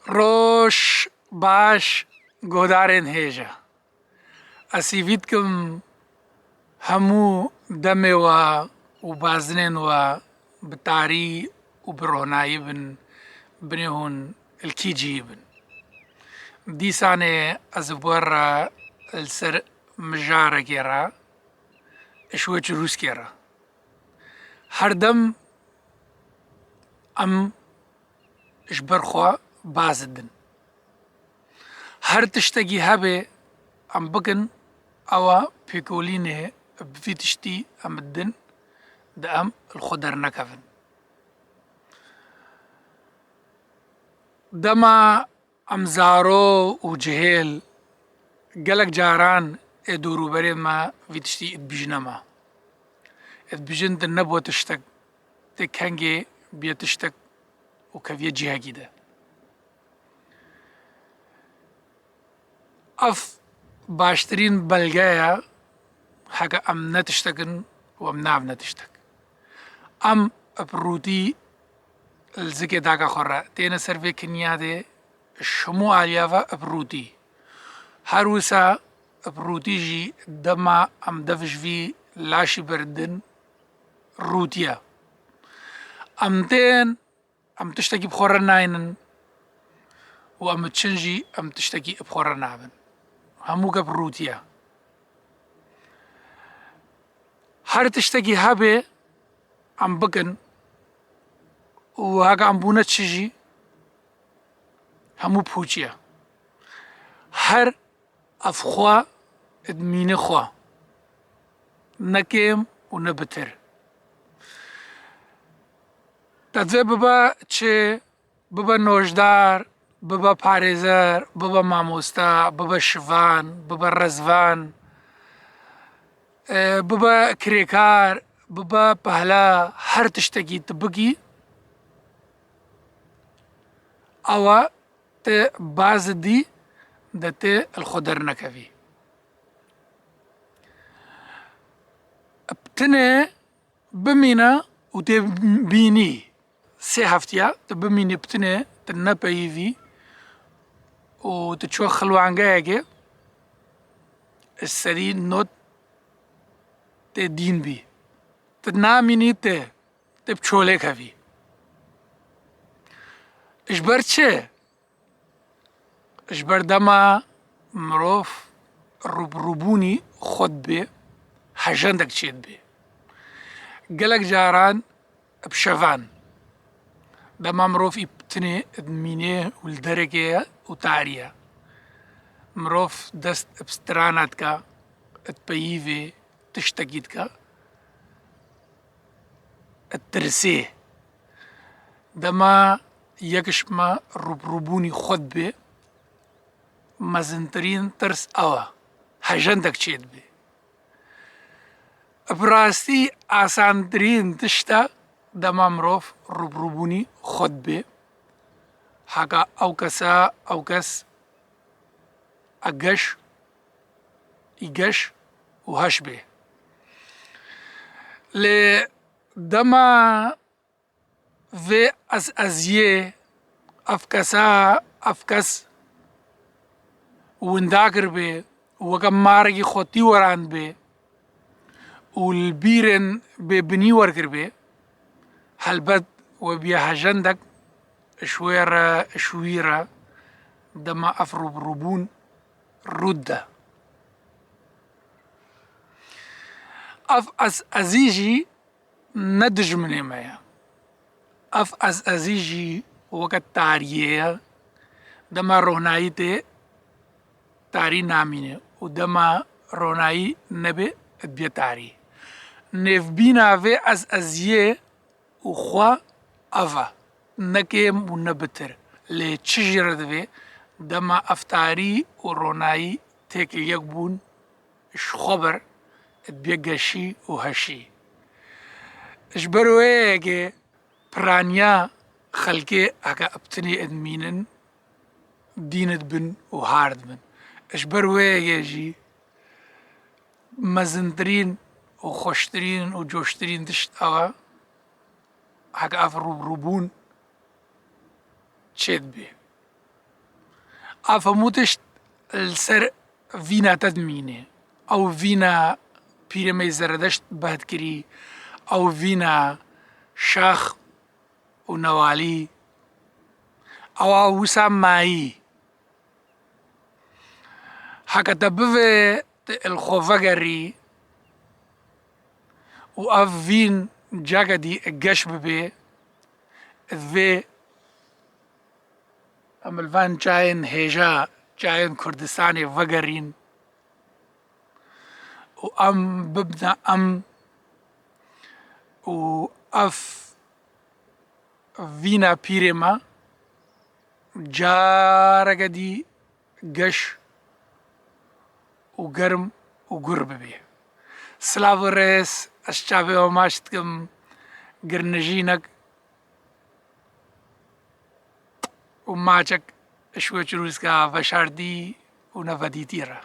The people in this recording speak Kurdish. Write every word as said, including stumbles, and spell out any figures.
Roj baş, guhdarên hêja. Ez hîvî dikim hemû demê we û bazinên we bi tarî û bi ronayî bin, binê hûn li kî cihî bin. Dîsanê ez bi we re li ser mijarekê re, ji wê çirûskê re. Her dem em ji ber xwe baz didin. Her tiştekî hebe em bikin, ewa pêkolînê bi vî tiştî em didin, di em li xwe dernekevin. Dema em zaro û cihêl gelek caran ê dorûberê me vî tiştî dibîjine me. Dibîjin tu nebû tiştek, tê kengê bûye tiştek û keviye cihekî de. Ev baştirîn belge ye, heke em ne tiştek in û em nabine tiştek. Em bi rûtî li zikê daka xwe re têne ser vê kinyadê, ji hemû aliya ve bi rûtî. Her wisa bi rûtî jî dema em dev ji vî laşî berdin, rûtiye. Em tên, em tiştekî bi xwe re naynin û em diçin jî em tiştekî bi xwe re nabin. Hemû gep rûtiye. Her tiştekî hebe em bikin û heke em bûne çi jî, hemû pûçiye. Her ev xwe dimîne xwe. Ne kêm û ne bitir. Te divê bibe çi, bibe nojdar, bibe parêzer, bibe mamoste, bibe şivan, bibe rezvan, e, bibe kirêkar, bibe pehla, her tiştekî tu bikî, ewa te baz didî, de te li xwe dernekevî. Bi tinê bimîne û tê bînî. Sê heftiya tu bimînî bi tinê, tu nepeyivî û tu çû xilwangeyekê, ji serî not tê dîn bî. Tu namînî tê, tê bi çolê kevî. Ji ber çi? Ji ber dema mirov rûbirûbûnî xwe dibe, hejendek çêdibe. Gelek caran bi şevan, dema mirov î bi tinê dimîne û li derekê ye û tarî ye, mirov dest bi strana dike, dipeyivê, tiştekî dike, ditirsê. Dema yek ji me rûbirûbûnî xwe dibe, mezintirîn tirs ew e, hejendek çêdibe. Bi rastî asantirîn tişt e dema mirov rûbirûbûnî xwe dibe. Heke ew kesa, ew kes e geş, î geş û heş bê. Lê dema vê ez-eziyê ev kesa, ev kes winda kiribê, weke marekî xwe tî werandibê û li bîrên bêbinî werkiribê, helbet we bûye hejendek ji wê re, ji wî re, dema ev rûbirûbûn rû dide. Ev ez-ezî jî ne dijminê me ye. Ev ez-ezî jî weke tariyê ye. Dema ronayî tê, tarî namîne û dema ronayî nebe, dibe tarî. Nêvbîna vê ez-eziyê û xwe ev e, ne kêm û ne bitir. Lê çi jî re divê, dema ev tarî û ronayî têk li yek bûn, ji xwe ber dibe geşî û heşî. Ji ber wê yekê piraniya xelkê heke bi tinê dimînin, dîn dibin û har dibin. Ji ber wê yekê jî mezintirîn û xweştirîn û coştirîn tişt ew e, heke ev rûbirûbûn çêdibe. Ev hemû tişt li ser vîna te dimîne. Ew vîna pîrê me yê Zeredeşt behd kirî, ew vîna şax û newalî, ewa wisa mayî. Heke te bivê tu li xwe vegerî û ev vîn cake dî geş bibê, divê em li van çayên hêja, çayên Kurdistanê vegerîn û em bibne em û ev vîna pîrê me careke dî geş û germ û gur bibê. Silav û rêz, ez çavê we maç dikim, girnijînek û maçek ji we çirûska veşartî û nevedîtî re.